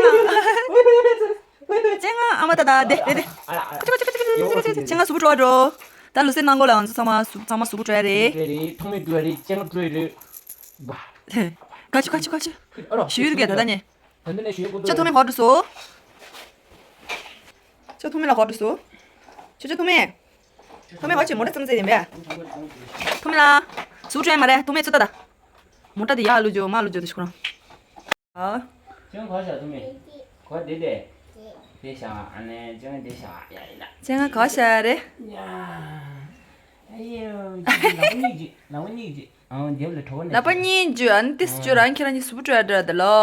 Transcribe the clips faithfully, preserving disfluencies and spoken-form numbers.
སྤྱན་སྔ། སྤྱན་སྔ་ཨ་མ་ད་ད་དེ་དེ་དེ། ཁ་ཆུ་ཁ་ཆུ་ཁ་ཆུ་ཁ་ཆུ་ཁ་ཆུ། སྤྱན་སྔ་གཟུགས་པོ་བཀྲུ་བ་འགྲོ། ད་ལུས་སེམས་ནང་ཁོག་ལ་ང་ཚོ་ཚང་མ་གཟུགས་ཚང་མ་གཟུགས་པོ་བཀྲུ་ཡ་རེད། རེད་རེད། ཐོག་མེད་བཀྲུ་བ་རེད། སྤྱན་སྔ་བཀྲུ་ཡ་རེད། ཁ་ཆུ་ཁ་ཆུ་ཁ་ཆུ། ཨ་རོ། ཞུ་ཡུལ་གྱི་ད་ད་ནི། ད་འདི་ནས་ཞུ་ཡུལ་ཀུ་ཅོ་ཐོག་མེད་ག་བར་འགྲོ་སོང་། ཅོ་ཐོག་མེད་ལ་ག་བར་འགྲོ་སོང་། ཅོ་ཅོ་ཐོག་མེད། ཐོག་མེད་ག་བར་ཅི་མོ་ཊ་ཙམ་ཙེ་ཡིན་པས། ཐོག་མེད་ལ། གཟུགས་བཀྲུ་ཡ་མ་རེད། ཐོག་མེད་ཚུར་ལྟ་ད། མོ་ཊ་དེ་ཡར་ལུ་འཇོག་མར་ལུ་འཇོག་དེ་ཤོག་རང་། ཨ། ཅང་ག་ཤ་ཐུ་མི། ག་དེ་དེ། དེ་ཤ་ཨ་ནེ་ཅང་དེ་ཤ་ཡ་ཡི་ལ། ཅང་ག་ཤ་རེད། ཡ། ཨ་ཡོ། ལ་བ་གཉིས་ཀྱི་ལ་བ་གཉིས་ཀྱི་ཨང་རྒྱབ་ལ་གྲོགས་ནས། ལ་བ་གཉིས་ཀྱི་ཨ་ནི་ཏིས་ཅུ་རང་ཁྱེད་རང་གཉིས་གཟུགས་པོ་བཀྲུ་ཡ་འདྲ་དེ་ལོ།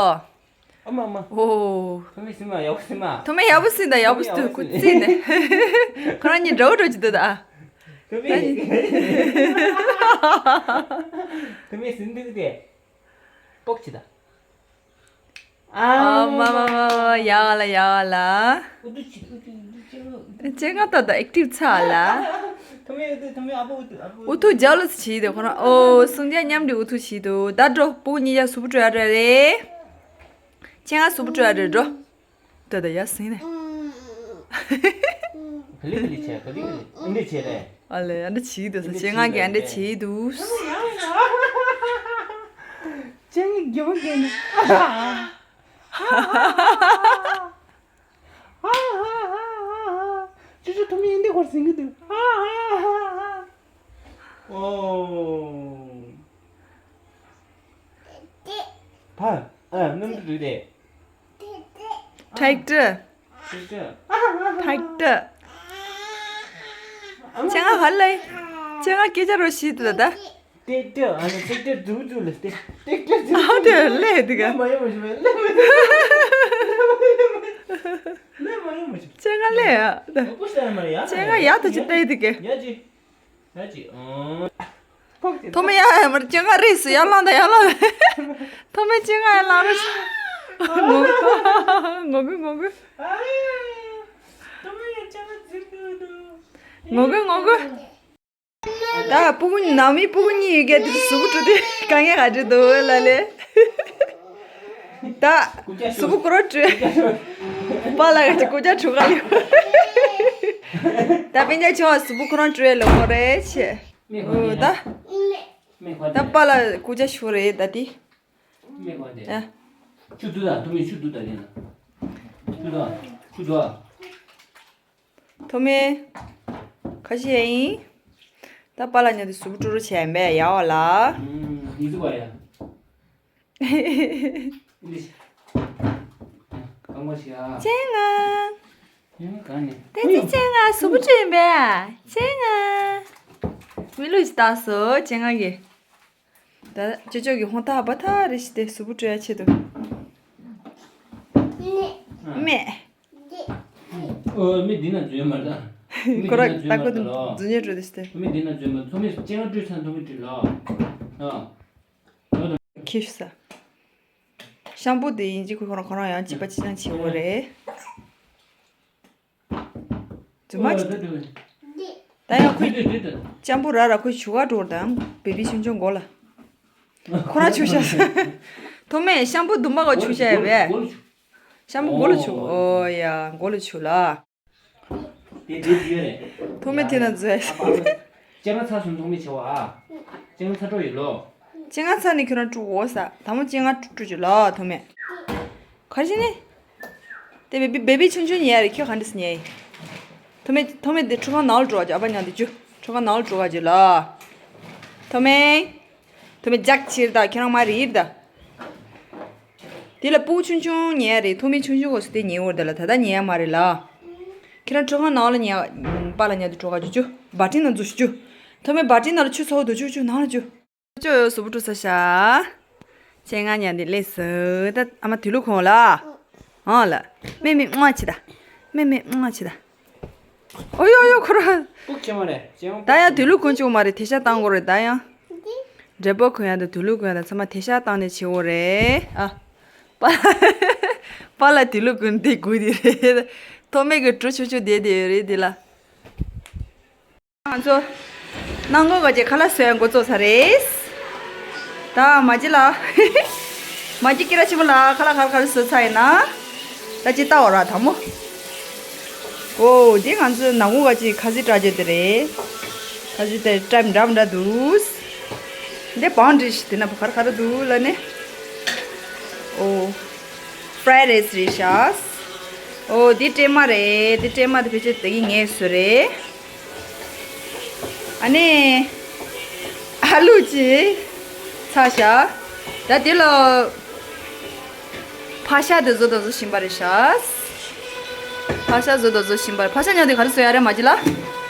ཨ་མ་ཨ་མ། ཨོ། ཐུ་མི་སིམ་མ་ཡག་པོ་སིམ་མ། ཐུ་མི་ཡག་པོ་སིམ་ད་ཡག་པོ་སིམ་ད་ཁོ་རྩིས་ནས། ཁོ་རང་གཉིས་འདྲ་བོ་འགྲོ་གི་འདུག་ད། ཐུ་མི། ཐུ་མི་སིམ་འདུག་དེ། ཏོག་ཅི་ད། ཨ་མ་མ་མ་མ་ཡག་ལ་ཡག་ལ། ཨུ་ཏུ་ཅི་ཨུ་ཏུ་ཨུ་ཏུ་ཅི་ཨུ་ཏུ། ཅེ་ང་ཏོ་ད་ཨེག་ཊིབ་ཚ་ལ། ཐུ་མི་ཨུ་ཏུ་ཐུ་མི་ཨ་པོ་ཨུ་ཏུ་ཨ་པོ། ཨུ་ཐུ་ཇ་ལུ་ཅི་དེ་ཁོ་རང་ཨོ་སུང་ཇ་མཉམ་དུ་ཨུ་ཐུ་ཅི་དུ་ད་འགྲོ་སྤུ་གུ་གཉིས་ཀ་གཟུགས་པོ་བཀྲུ་ཡ་འགྲོ་རེད། ཅེ་ང་གཟུགས་པོ་བཀྲུ་ཡ་འགྲོ་འགྲོ། ད་ད་ཡ་སིང་ནས། ག་ལི་ག་ལི་བྱས་ག་ལི་ག་ལི་ཨ་འདྲ་བྱས་རེད། ཨ་ལེ་ཨ་འདྲ་བྱས་འདུག་ཟེར་ཅེ་ང་གིས་ཨ་འདྲ་བྱས་འདུག་ཅེ་ང་གིས་ག་ལི་ག་ལི། ཅོ་ཅོ་ཐུ་མི་ཨ་འདྲ་སྐོར་ཟིན་གི་འདུག་ཨོ། ཕ། ཨ་སྣུམ་དུ་དུས་དེ། ཊེག་ཊར། ཊེག་ཊར། ཊེག་ཊར། ཅེ་ང་ཧ་ལེ། ཅེ་ང་སྐད་ཆ་རོ་ཤི་དུ་ད། ཊེག་ཊར། ཨ་ནི་ཊེག་ཊར་འཛུགས་འཛུགས་ལ་ཊེག་ཊར་འཛུགས། ཨ་དེ་ལེ་དེ་ག་ལེ་མ་ཡོང་མ་ཞུ་མེད་ལེ་མ་ཡོང་མ་ཞུ། ཅེ་ང་ལེ་ཡ། ཨོ་པོ་སྟེ་མ་ཡ། ཅེ་ང་ཡ་ད་ཅི་ལྟ་ཡི་དེ་ག་ཡ་ཅི། ཡ་ཅི། ཨོ། ཐོ་མེ་ཡ་ཡ་མར་ཅེ་ང་རེས་སུ་ཡར་ལངས་དང་ཡར་ལངས། ཐོ་མེ་ཅེ་ང་ཡར་ལངས་རེས། ངོ་གུ་ངོ་གུ། ངོ་གུ་ངོ་གུ། ད་སྤུ་གུ་ནང་མི་སྤུ་གུ་གཉིས་ཡོད་ཀྱི་དེ་གཟུགས་པོ་བཀྲུ་དུས་དཀའ་ངལ་ག་འདྲ་འདུག་ལ་ལེ། ད་གཟུགས་པོ་ཁོ་རང་བཀྲུས། པཱ་ལགས་ཀྱི་སྐུ་ཇ་བཀྲུ་ག་ལེ། ད་སྤུན་ཀྱག་ཆུང་བ་གཟུགས་པོ་ཁོ་རང་བཀྲུས་ལེ་ཁོ་རེ་ཆེ། ཨོ་ད། ད་པཱ་ལགས་སྐུ་ཇ་བཀྲུ་རེད་ད་དེ། ཨ། ཆུ་འདུག་ད་ཐུ་མི་ཆུ་འདུག་ད་དེ་ན། ཆུ་འདུག་ཆུ་འདུག་ཐོ་མེ། ཁ་ཤས་ཡིན། ད་པཱ་ལགས་ཉལ་དུ་གཟུགས་པོ་བཀྲུ་རུ་བྱས་མེད་ཡ་བ་ལ། ཨུམ། ཡིན་ཟུག་པ་ཡ། ཨིན་ལིཤ། གང་བ་ཞིག་ཨ། ཅེ་ང་། ཡང་གང་ནས། ཏེ་ཙི་ཅེ་ང་གཟུགས་པོ་བཀྲུས་ཡིན་པས། ཅེ་ང་། མི་ལུས་ལྟ་སོ་ཅེ་ང་གི། ད་ཅོ་ཅོ་གི་ཧོན་ཐག་བ་ཐག་རེ་ཞིག་སྟེ་གཟུགས་པོ་བཀྲུ་ཡ་ཆེད་དུ། མེད། ཨོ་མི་འདི་ན་འཛུལ་མ་ད། མི་ཁོ་ར་འདི་ན་ད་ཁོ་འཛུལ་མ་ད་ལོ། འཛུལ་ཉེ་འགྲོ་དེ་སྟེ། མི་འདི་ན་འཛུལ་མ་ཐོ་མི་ཅེ་ང་བཀྲུས་ཚང་ཐོ་མི་བཀྲུས་ལོ། ཨ། ཁྱེར་ཤི་ས། ཤམ་པུ་དེ་ཡིན་གཅིག་ཁོ་རང་ཁོ་རང་ཡང་གཅིག་པ་གཅིག་རྐྱང་བྱེད་འོ་རེད། རྫུན་མ་ཅིག་ད་ཡང་ཁོས་ཤམ་པུ་ར་ར་ཁོས་བྱུག་ག་འགྲོ་དང་བེ་བི་ཆུང་ཆུང་མགོ་ལ། ཁོ་རང་བྱུག་ཤ་ས། ཐོ་མེ་ཤམ་པུ་དུམ་པ་ག་བྱུག་ཤ་ཡ་བས། ཤམ་པུ་མགོ་ལ་བྱུག་ཨོ་ཡ་མགོ་ལ་བྱུག་ལ། དེ་དེ་དེ་ཡོད་རེད། ཐོག་མེད་དེ་ན་འཛུལ་ཡ། ཨ་ཕ་ཨ་ཕ། སྤྱན་སྔ་ཚར་སོང་། ཐོག་མེད་བྱེད་བ་ཨ། སྤྱན་སྔ་ཚར་འགྲོ་ཡོད་ལོ། སྤྱན་སྔ་ཚར་ནས་ཁྱོད་རང་དཀྲུག་འོ་ས། དང་པོ་སྤྱན་སྔ་དཀྲུག་དཀྲུག་བྱོས་ལོ། ཐོག་མེད། ག་རེ་བྱས་ནས། དེ་བེ་བི་བེ་བི་ཆུང་ཆུང་ཉལ་ཡ་རེད། ཁྱོད་ག་འདྲ་སེ་ཉལ་ཡིན། ཐོག་མེད་ཐོག་མེད་དེ་ཁྲུས་ཁང་ནང་ལ་འགྲོ་བ་བྱོས། ཨ་ཕ་མཉམ་དུ་བྱོས། ཁྲུས་ཁང་ནང་ལ་འགྲོ་བ་བྱོས་ལོ། ཐོག་མེད། ཐོག་མེད་ཇག་ཕྱིར་ད། ཁྱེད་རང་མ་རེད་ད། དེ་ལ་སྤུ་གུ་ཆུང་ཆུང་ཉལ་ཡ་རེད། ཐོག་མེད་ཆུང་ཆུང་གོ་སུ་དེ་ཉལ་འོར་ད་ལ། ད་ལྟ་ཉལ་ཡ་མ་རེད་ལ། ཁྱེད་རང་ཁྲུས་ཁང་ནང་ལ་ཉལ། པཱ་ལགས་མཉམ་དུ་འགྲོ་ག་བྱོས་བྱོས། བ་ཏྲིན་ནང་འཛུལ་ཤོག་བྱོས། ཐོག་མེད་བ་ཏྲིན་ནང་ལ་ཆུ་ཚ་བོ་འདུག་བྱོས་བྱོས་ནང་ལ་བྱོས། ཅོ་ཡོ་གཟུགས་པོ་བཀྲུས་ཚར་ཤག་སྤྱན་སྔ་མཉམ་དུ་སླེབས་སོང་། ད་ཨ་མ་དུས་ལུག་གོན་ལ། ཨང་ལ། མེ་མེ་ཨང་ཆི་ད། མེ་མེ་ཨང་ཆི་ད། ཨོ་ཡོ་ཡོ་ཁོ་ར། ཨུ་ཁྱེད་མ་རེད། ད་ཡང་དུས་ལུག་གོན་བཅུག་མ་རེད། དེ་ཤ་བཏང་དགོས་རེད་ད་ཡང་། འབྲས་བུ་གོན་ཡ་དང་དུས་ལུག་གོན་ཡ་དང་ཚང་མ་དེ་ཤ་བཏང་ནས་བྱེད་དགོས་རེད་ཨ། པཱ། པཱ་ལགས་དུས་ལུག་གོན་དེ་དགོས་དེ་རེད། ཐོག་མེད་ཀྱི་གྲུ་ཆུང་ཆུང་བསྡད་དེ་ཡོད་རེད་དེ་ལ། ང་ཚོ་སྣང་གོ་ག་ཅེ་ཁ་ལག་བཟོ་ཡ་འགོ་བཙུགས་ཚར་རེད། ད་མ་གཅིག་ལ། མ་གཅིག་སྐྱེས་ར་ཆེན་མོ་ལ་ཁ་ལག་ག་རེ་ག་རེ་བཟོས་ཚར་ཡིན་ན། ད་ཅི་ལྟ་བ་ར་དང་མོ། ཨོ་དེ་ང་ཚོ་ནང་གོ་ག་ཅེ་ཁ་ཟི་བཀྲ་རྒྱུ་དེ་རེད། ཁ་ཟི་དེ་བཀྲ་འདྲ་མི་འདྲ་འདུག་འདི་བང་འདྲི་ཞིག་དེ་ན་བུ་ག་རེ་ག་རེ་འདུག་ལ་ནི། ཨོ། ཕ་རའེ་རེས་རེད་ཤག་ཨོ་དེ་སྲན་མ་རེད། དེ་སྲན་མ་དེ་ཕལ་ཆེར་དེ་གི་ངས་བཟོས་རེད། ཨ་ནི། ཨ་ལུ་ཅིག་ཚ་ཤག་ད་དེ་ལ། ཕག་ཤ་དེ་བཟོ་དང་བཟོ་བཞིན་པ་རེད་ཤག་ཕག་ཤ་བཟོ་དང་བཟོ་བཞིན་པ་རེད། ཕག་ཤ་མཉམ་དུ་ག་རེ་བཟོ་ཡ་རེད་མ་གཅིག་ལ།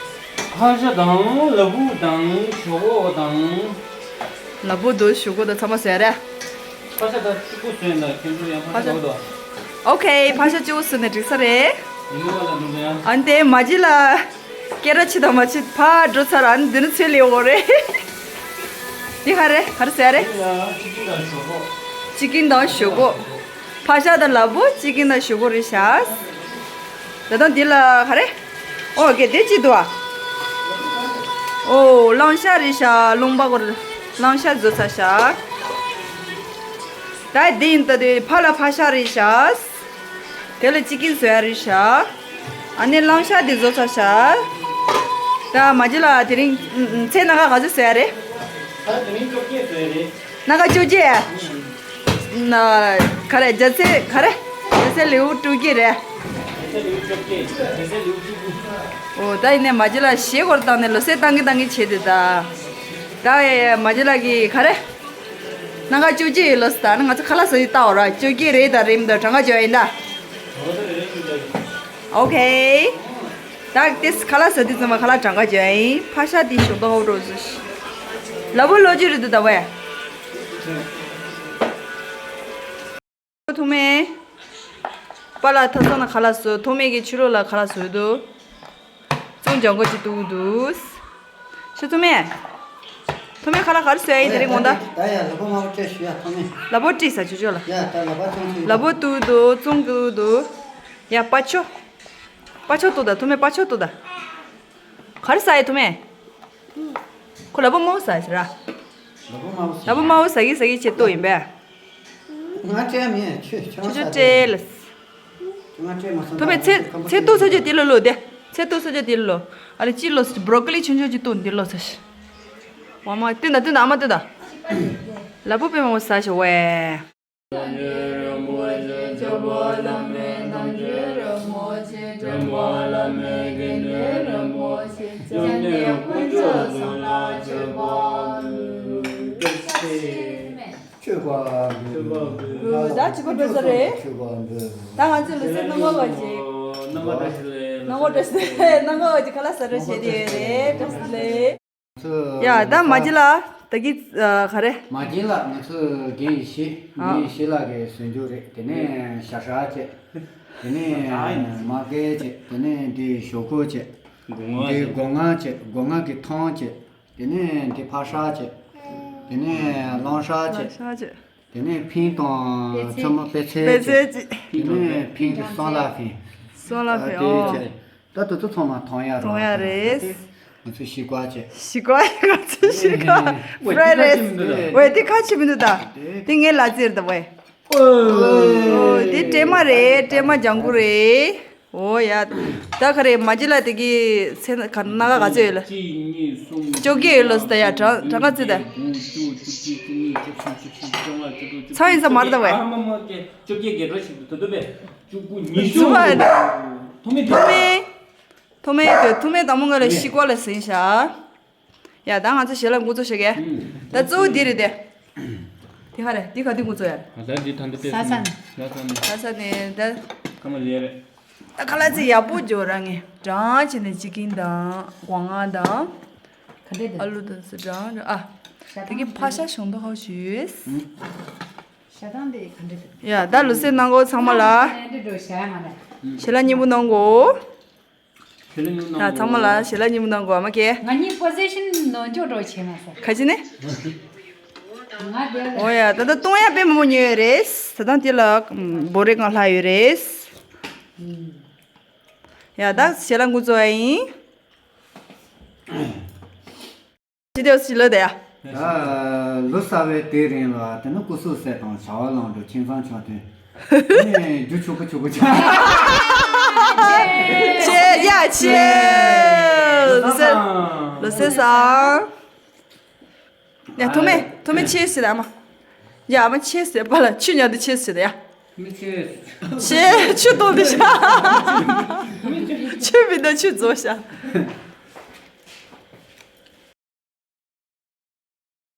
ཕག་ཤ་དང་ལ་ཕུག་དང་ཞོག་ཁོག་དང་། ལ་ཕུག་དང་ཞོག་ཁོག་དང་ཚང་མ་བཟོ་ཡ་རེད། ཕག་ཤ་ད་གཅིག་པུ་བཟོས་ན་ཁྱོད་ཚོ་ཡང་ཕག་ཤ་ཕག་ཤ་འདོགས་དང་། ཨོ་ཁེ། ཕག་ཤ་གཅིག་པུ་བཟོས་ན་འགྲིག་ས་རེད། ཡིན་ནོ་ལ་འགྲོ་ཡ། ཨ་ནི་དེ་མ་གཅིག་ལ། སྐད་ར་ཆི་དང་མ་ཆི་ཕར་འགྲོ་ཚར། ཨ་ནི་འདི་ནི་ཚོས་ལེའོ་རེད། འདི་ག་རེ་ག་རེ་ཟེར་རེད། ཅི་ཀིན་དང་ཞོག་ཁོག་ཅི་ཀིན་དང་ཞོག་ཁོག་ཕག་ཤ་དང་ལ་ཕུག་ཅི་ཀིན་དང་ཞོག་ཁོག་རེད་ཤག་ད་དུང་འདི་ལ་ག་རེ། ཨོ་གེ་དེ་ཅི་འདུག་ཨ། ཨོ་གླང་ཤ་རེད་ཤག་གླང་པ་གོ་རེད། གླང་ཤ་བཟོས་ཚར་ཤག་ད་འདི་ཡིན་ད་དེ་ཕ་ལ་ཕག་ཤ་རེད་ཤག་དེ་ལ་ཅི་ཀིན་བཟོ་ཡ་རེད་ཤག་ཨ་ནི་གླང་ཤ་འདི་བཟོས་ཚར་ཤག་ད་མ་གཅིག་ལ་དེ་རིང་ཚལ་སྣ་ཁ་ག་ཚོད་བཟོ་ཡ་རེད། ད་དེ་རིང་བཅོ་བརྒྱད་བཟོ་ཡ་རེད། སྣ་ཁ་བཅོ་བརྒྱད། ན་ག་རེ་རྒྱ་ཚལ་ག་རེ། རྒྱ་ཚལ་ལེའུ་དྲུག་བརྒྱད་རེད། རྒྱ་ཚལ་ལེའུ་བཅོ་བརྒྱད། རྒྱ་ཚལ་ལེའུ་བཅུ་དགུ། ཨོ་ད་ཡིན་ནའི་མ་གཅིག་ལ་ཞེ་སྐོར་བཏང་ནས་ལོ་སེ་བཏང་གི་བཏང་གི་བྱེད་དེ་ད། ད་ཡ་མ་གཅིག་ལ་གི་ག་རེ། སྣ་ཁ་བཅོ་བརྒྱད་ཡོད་ལོ་ཟེར་ད་ནི་ང་ཚོ་ཁ་ལག་ཟ་ཡི་ལྟ་འོ་ར་བཅོ་བརྒྱད་རེད་ད་རེད་མི་འདུག་གྲངས་ཀ་བཅོ་ཡ་ཡིན་ད། ཨོ་ཁེ། ད་ཏིས་ཁ་ལག་ཟ་དུས་ཙམ་པ་ཁ་ལག་གྲངས་ཀ་བཅོ་ཡ་ཡིན། ཕག་ཤ་དེ་ཞོག་ཏོ་ཧོ་འགྲོ་ཟེར། ལ་བུ་ལོ་རྒྱུས་རེད་འདུག་ད་བས། ཐུག་མེད། པཱ་ལགས་ཐབ་ཚང་ན་ཁ་ལག་བཟོ། ཐུག་མེད་ཀྱི་ཕྱི་ལོགས་ལ་ཁ་ལག་བཟོས་འདུག་ཙུང་ལྗང་གུ་ཅིག་གཏུབ་འདུག་ཤི་ཐུག་མེད། ཐུག་མེད་ཁ་ལག་ག་རེ་བཟོ་ཡ་ཡིན་དེ་རིང་དགོང་དག་ད་ཡ་ལ་ཕོ་མ་བོ་སྤྲད་ཞུ་ཡ་ཐུག་མེད། ལ་ཕོ་སྤྲད་ས་ཆུ་ཆོ་ལ། ཡ་ད་ལ་ཕོ་ཅུང་ཆུ། ལ་ཕོ་གཏུབ་འདུག་ཙུང་གཏུབ་འདུག་ཡ་པ་ཆོ། པ་ཆོ་གཏུབ་ད་ཐུག་མེད་པ་ཆོ་གཏུབ་ད། ག་རེ་ཟ་ཡི་ཐུག་མེད། ཁོ་ལ་ཕོ་མ་བོ་ཟ་ཡི་ཟེར་ར། ལ་ཕོ་མ་བོ་ཟ། ལ་ཕོ་མ་བོ་ཟ་གི་ཟ་གི་ཆེ་ཏོ་ཡིན་པས། ང་སྤྲད་མེད་ཁྱོད་ཁྱོད་ཆུ་ཆུ་སྤྲད་ལ། ང་སྤྲད་མ་སོང་། ཐོ་བས་ཚེ་ཚེ་ཏོག་ཚ་ཅོ་དེ་ལོ་ལོ་དེ། ཚེ་ཏོག་ཚ་ཅོ་དེ་ལོ། ཨ་ལེ་ཅི་ལོ་སི་བྷྲོ་ཀོ་ལི་ཆུང་ཆུང་ཅིག་ཏོག་འདི་ལོ་ཚ་ཤི། ཝ་མ་ཏི་ན་ཏི་ན་ཨ་མ་ཏི་ད། ལ་པོ་པེ་མ་བོ་ས་ཤི་ཝེ། མཆོད་པ་འབུལ། ད་ཅི་པ་འབུལ་ས་རེད། ད་ང་ཚོས་ལུས་སེམས་སྣང་བ་བ་ཅིག་སྣང་བ་བཀྲ་ཤིས་བདེ་ལེགས། སྣང་བ་བཀྲ་ཤིས་བདེ་ལེགས། སྣང་བ་བ་ཅིག་ཁ་ལག་ཟ་རོགས་བྱས་ཏེ་ཡོད་རེད། བཀྲ་ཤིས་བདེ་ལེགས། ཡ་ད་མ་གཅིག་ལ་ད་གི་ག་རེ། མ་གཅིག་ལ་ང་ཚོས་རྒན་ཡེ་ཤེས། ཨ། རྒན་ཡེ་ཤེས་ལགས་ཀྱིས་ཟོས་རྒྱུ་རེད། དེ་ནས་ཞ་ཧྲ་བྱས། དེ་ནས་མ་ཀེ་བྱས། དེ་ནས་འདི་ཞོག་ཁོག་བྱས། འདི་སྒོ་ང་བྱས། སྒོ་ང་གི་ཐང་བྱས། དེ་ནས་འདི་ཕག་ཧྲག་བྱས། དེ་ནས་གླང་ཧྲག་བྱས། དེ་ནས་ཕིང་དང་མཚན་མོ་པད་ཚལ་བྱས། དེ་ནས་ཕིང་གི་སོང་ལ་ཕིང་། སོང་ལ་ཕིང་། ཨ་དེ་བྱས། ད་དེ་ཚོ་ཚང་མ་ཐང་ཡ་རེད། ཐང་ཡ་རེད། ང་ཚོས་ཤི་ཀ་བྱས། ཤི་ཀ་ང་ཚོས་ཤི་ཀ་ཕྲའི་རེས། ཝེ་དེ་ཁ་ཆེ་མི་འདུག་ད། དེ་ངའི་ལ་ཙིར་ད་ཝེ། ཨོ་དེ་སྲན་མ་རེད། སྲན་མ་ལྗང་གུ་རེད། ཨོ་ཡ། ད་ག་རེ་མ་གཅིག་ལ་དེ་གི་ཚེ་ན་ག་སྣ་ཁ་ག་ཚོད་ཡོད་ལ། གཅིག་གཉིས་གསུམ། བཅོ་བརྒྱད་ཡོད་ལ་ཟེར་ཡ། གྲངས་གྲངས་ཀ་ཚོད་ད། དགུ་བཅུ་བཅུ་གཅིག་བཅུ་གཉིས་བཅུ་གསུམ་བཅུ་བཞི་བཅོ་ལྔ་བཅུ་དྲུག་བཅུ་བདུན། ཚང་ཡིན་ས་མ་རེད་ད་ཝེ། ཨ་མ་མ་སྐད་བཅོ་བརྒྱད་བརྒྱད་འགྲོ་ཞིག་ཏུ་ད་དུ་པས་བཅུ་དགུ་ཉི་ཤུ། ཐོག་མེད་ཐོག་མེད་ཐོག་མེད་དུ་ཐོག་མེད་དང་མོ་ང་ལ་ཤི་ཀོ་ལ་ཟིན་ཤག་ཡ་ད་ང་ཚོ་ཞལ་ལག་འགོ་ཚུགས་ཤག་གས། ད་གཙོ་བོ་འདི་རེད་དེ། དེ་ག་རེད། འདི་ག་དུས་འགོ་ཚུགས་ཡ་རེད། ད་འདི་ད་འདི་ཏེ་ས་ས་ནས། ས་ས་ནས། ས་ས་ནས་ད། ཀ་མ་ལེ་རེད། ད་ཁ་ལག་ཚིག་ཡག་པོ་འཇོག་ར་ངས་གྲང་བྱས་ནས་ཅི་ཀིན་དང་སྒོ་ང་དང་། ག་འདྲས་དང་། ཨ་ལུ་དང་སུ་གྲང་གྲང་ཨ། ཞག་དེ་གི་ཕ་ཤ་ཞོང་དོ་ཧའོ་ཞུས། ཞག་དང་དེ་ག་འདྲས་དང་། ཡ་ད་ལུ་སེ་གནང་གོ་ཚང་མ་ལ། ཞལ་ལག་སྙིང་པོ་གནང་གོ་ཞལ་ལག་སྙིང་པོ་གནང་གོ་ཡ་ཚང་མ་ལ་ཞལ་ལག་སྙིང་པོ་གནང་གོ་ཨ་མ་ཀེ། ང་གཉིས་པོ་ཟི་ཤན་ནོར་འཇོག་འགྲོ་བྱེད་མ་ས། ག་ཅི་ནས། ང་དེ་ལ། ཨོ་ཡ་ད་ལྟ་གཏོང་ཡ་དཔེ་མང་པོ་ཉོས་ཡོད་རེད། ད་ལྟ་དེ་ལ་བོ་རེ་གང་ལྷག་ཡོད་རེད། ཡ་ད་ཞལ་ལག་འགོ་བཙུགས་ཡ་ཡིན། ཅི་དེ་ཞིག་ལོས་དེ་ཡ། ད་ལོ་གསར་བའི་དེ་རིང་ལ་དེ་ནི་སྐུ་གཟུགས་གསལ་དང་བྱ་བ་ལམ་འགྲོ་ཁྱིམ་ཚང་ཆ་མཐུན། ཨ་ནི་རྒྱུ་ཆོག་གི་ཆོག་གི་ཆོག་ཆེ་ཡ་ཆེ། ལོ་གསར་ལོ་གསར་བཟང་། ཡ་ཐོག་མེད་ཐོག་མེད་ཆེ་ཟེར་ཨ་མ། ཡ་ཨ་མ་ཆེ་ཟེར་པ་ལ་ཆུ་ཉར་དུ་ཆེ་ཟེར་ཡ། མི་ཆེ། ཆེ་ཆུ་གཏོང་དུ་ཤ། ཆུ་མི་ད་ཆུ་རྫོགས་ཤ།